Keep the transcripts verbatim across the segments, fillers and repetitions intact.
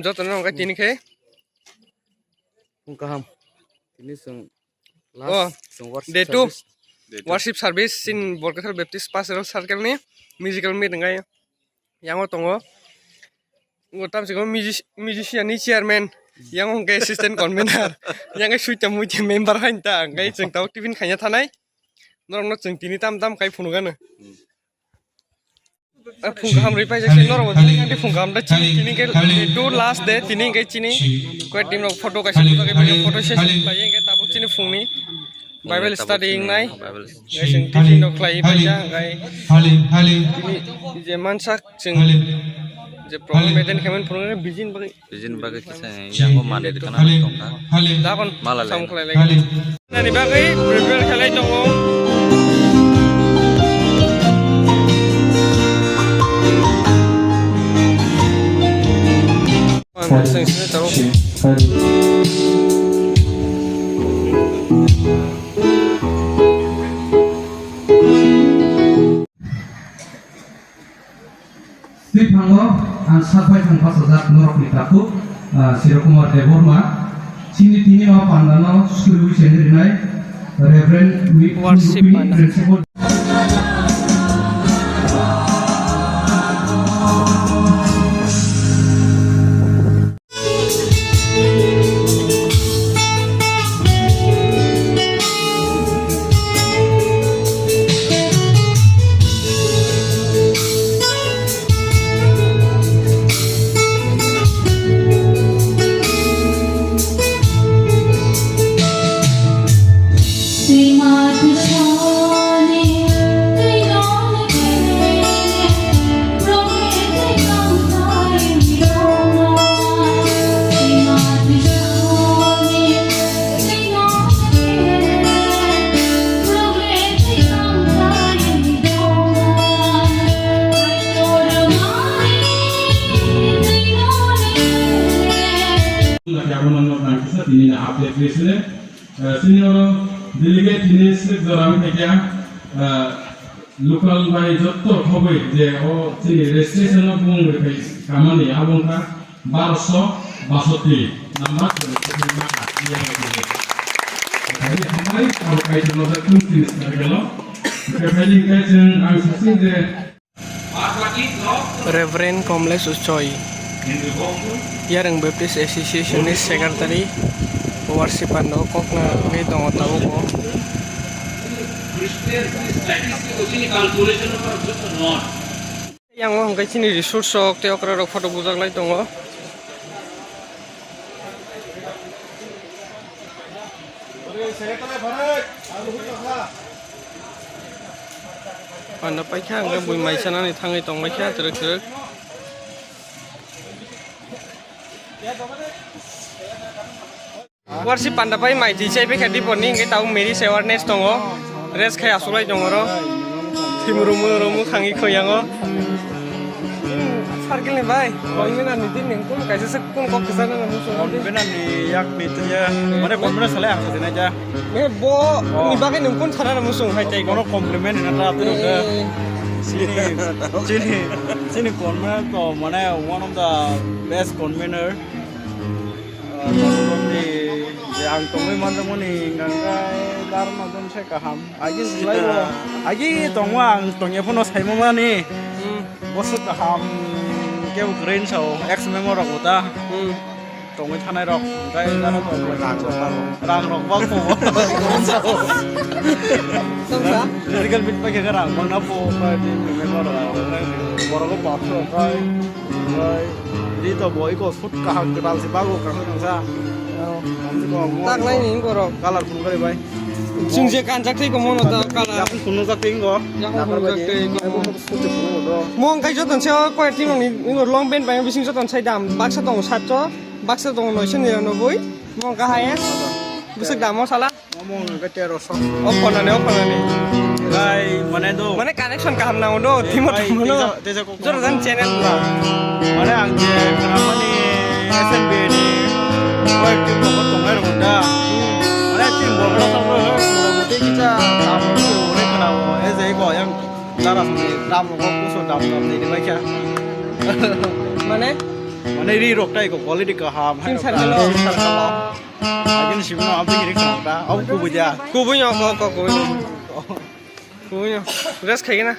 Joto no hwnkhe tini khe. Phung kaham. Tini chwng Oh, last chwng worship day two. Service. Worship service in Borkathar Baptist Pastor Circle ni musical meet wngkha. Yango tongo. Ngo tamsiko music-, musician ni chairman. Yango hwnkhe assistant convener. Yango suita muita member hain ta. Hwnkhe chwng tabuk tiffin khaina thanai. Norokno chwng tini tam tam kai phunukgano. Hmm. Ah, phung kaham rwi paijak se norok bo tini phung kaham da chini tini ke do last day tini ke chini koi team rok photo kaisa photo ke video photo session khlai ke tabuk chini phung ni Bible study wngnai. Bible. Ngai sing tiffin rok khlai paijak ngai tini je mansak chwng je program attend khaimani phung bijin bagwi Bijin bagwi kisa yango manwi rwkha na tongkha. Dakon Mala le. Samung khlai lai. Nani bagwi prepare khlai tongo. Ang sing sini tau. Swphango ang sak bai thang pasajak norokni takhuk, ah, Siro Kumar Debbarma. Chini tini o pandano suriwi chengwi rinai Reverend Wi-, Worship Rupini panda. Principal. Tini ni update khe sini, eh, sini oro delegate tini sik jora wngkha khe, eh, local bai jotto khobwi je o chini registration o bung rwphai kamani abo wngkha barosho basoti number. Hambai abo kaitor no da kun chini sa gelo. Khe phaili khe chwng ang sasing je Reverend Komlesh Uchoi, Yareng Baptist Association ni Secretary, worship pando kokna wngwi tongo tabuk o. Yang o hwnkhe chini resource rok tei okra rok photo bujak lai tongo. Ano paikha hwnkhe bui mai sanani thangwi tongbaikha twrwk twrwk. Worship panda pai mai twi chai paikha dipor ni hwnkhe tabuk marriage awareness tongo. Rest khai achuklai tongo oro. Thimrumu rumu khangwi khoyango. Circle ni bai, koi mena ni din neng kun kaisa se kun kok kisa na musu. Kon bena ni yak ni tiya, mane kon bena sale ang sa dinai ja. Me bo ni bagwi nung kun thana na musu hai tai. Kono compliment na ta tu. Chini, chini, chini kon bena to mane one of the best convener. Ah, tongmani je ang tongwi manjakmani hwnka hwnkhe dar majon se kaham. Agi slai bo, agi tongma ang tongya phano saimamani. Hmm. Boswk kaham kebo kwrwi wngsa o, ex member rok bo ta. Hmm. Tongwi thanai rok, hwnkhe dar majon rang rok bang pho. Tongsa? Physical fit paikha khe rang bang na pho, member rok. Borok bo pathor rok khai. Ri to bo iko suit kaham kwtal se bago kaham nangsa. Oh. Hamsi ko mo. Tak nai ni borok. Color phun kari bai. Sing je kanjak tei ko mono ta color. Yakung phun nujak tei ingo. Yakung phun nujak tei ko. Ai bo mo suit phun mo do. Mo ang kai joton se koi team ni ingo long pant bai bising joton sai dam. Baksa tongo satso, baksa tongo noisho niranoboi. Mo ang ka highest. Bwswk dam o sala. Omo hwnka khe teroso. O phonani, o phonani. Bai, mane do. Mane connection kaham nango do, eh, timo bai, timo no. Teisa, teisa kok. Jora jan channel ba. Mane ang je khna mani S N B ni koi team rok tongnai rok da. Mane team rok rok rok rok tei kisa tam rok rok khna o, e je ko yang dara sini tam rok kuso tam tam ni bai kya. Mane? Mane ri rok tai ko quality kaham hai rok. Sin circle o. Agin sibino abdi ri kham ta. Ab kubuja. Kubui no ko ko kubui. Kubui no. Rest khai na.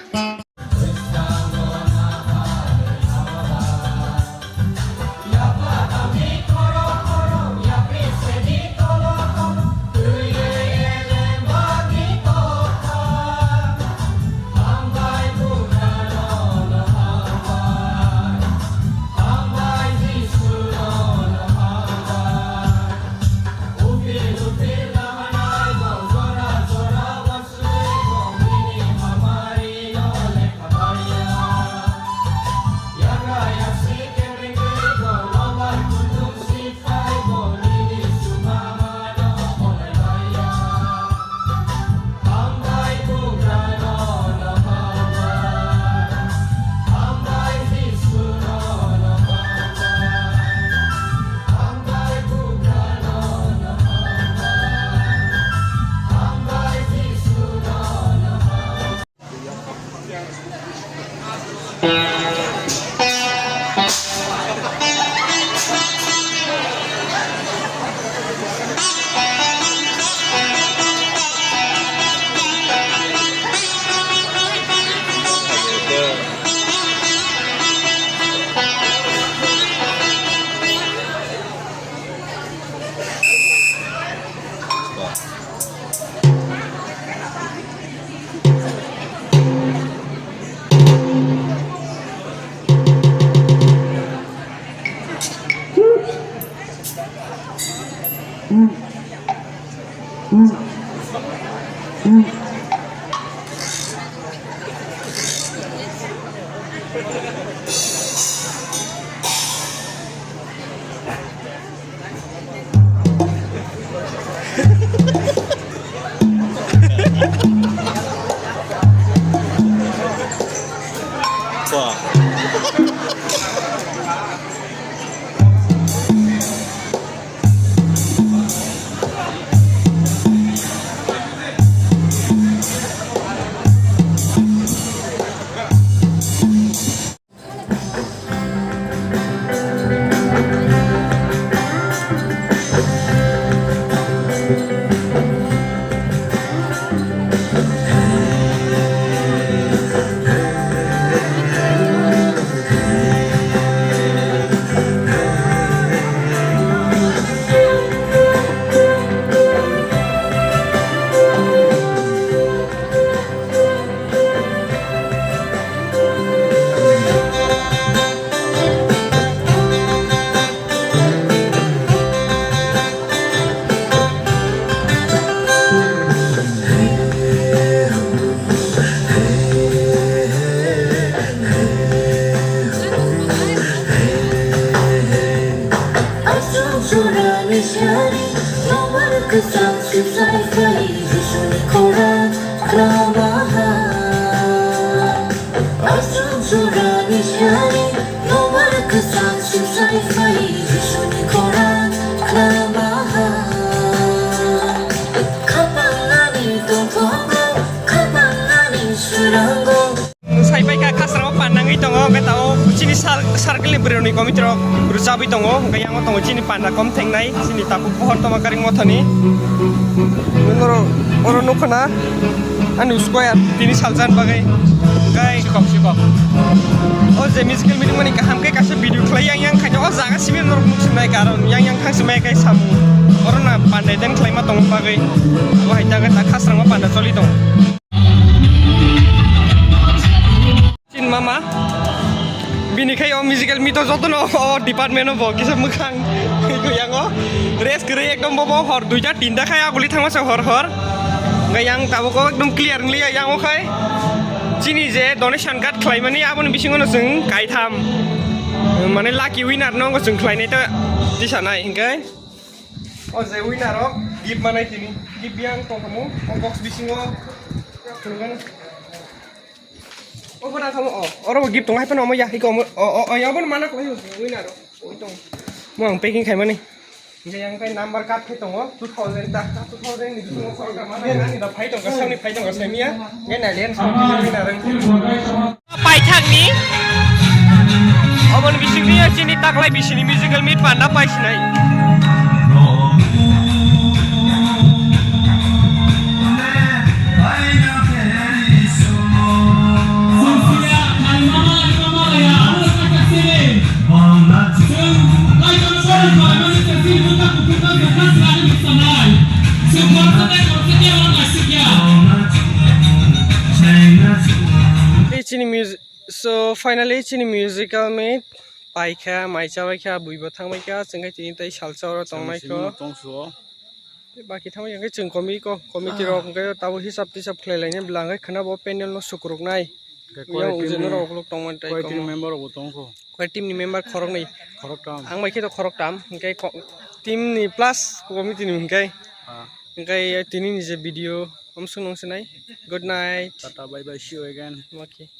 Sai paikha khasrango panda wngwi tongo, hwnkhe tabuk chini sar-, circle ni bwrwi rokni committee rok rwchabwi tongo, hwnkhe yango tongo chini panda kom thengnai, chini tabuk pohor tongma karing mothani. Norok oro nukha na ani square tini salsa ni bagwi. Hwnkhe sikok, sikok. O je musical meeting mani kaham khe kaisa video khlai yang yang khaino o jaga simi norok nuk sinai karon yang yang thang simai kai samung. Oro na panda attend khlaima tongma bagwi. Abo hai jaga ta khasrango panda choli tongo. Chin mama. Bini khai o musical meet o jotono o department o bo kisa mwkhang yango. Rest kwrwi ekdom bobo hor duita tinta khai aguli thangma se hor hor. Hwnkhe yang tabuk o ekdom clear wngliya yang o khai. Chini je donation card khlaimani aboni bisingo no chwng kaitham. Mane lucky winner no chwng khlainai ta tisanai hwnkhe. O je winner o gift manai tini. Gift yang tongkhamu o box bisingo. Obo na kamo, o, oro bo gift tongo, hai phano omo ya, hiko omo, o, o, o, ya, obo mana ko, winner o, oi tong. Mo ang packing khai mani. Hingke yang kai number card khai tongo, two thousand ta, two thousand ni bisingo khorok ta mana, ani da phai tongka, sani phai tongka, samiya, ngai na len, winner. Paithakni. Oboni bisingni chini taklai bisini musical meet panda paisinai. Chini music. So finally chini musical meet paikha, mai chabaikha, buibo thangbaikha, chwngkhe tini tai salsa oro tongnaikho. Tei baki thangbai hwnkhe chwng committee ko, committee rok hwnkhe tabo hisab tisab khlai lainai bwla hwnkhe khwna bo panel no sukruknai. Yang ujinaro ukuluk tongmani tai koi team ni member rok bo tongkho. Koi team ni member khoroknwi. Khoroktam. Ang bai khe to khoroktam, hwnkhe ko-, team ni plus committee ni hwnkhe. Hwnkhe tini ni je video omsong nung sinai. Good night. Tata, bye bye, see you again. Okay.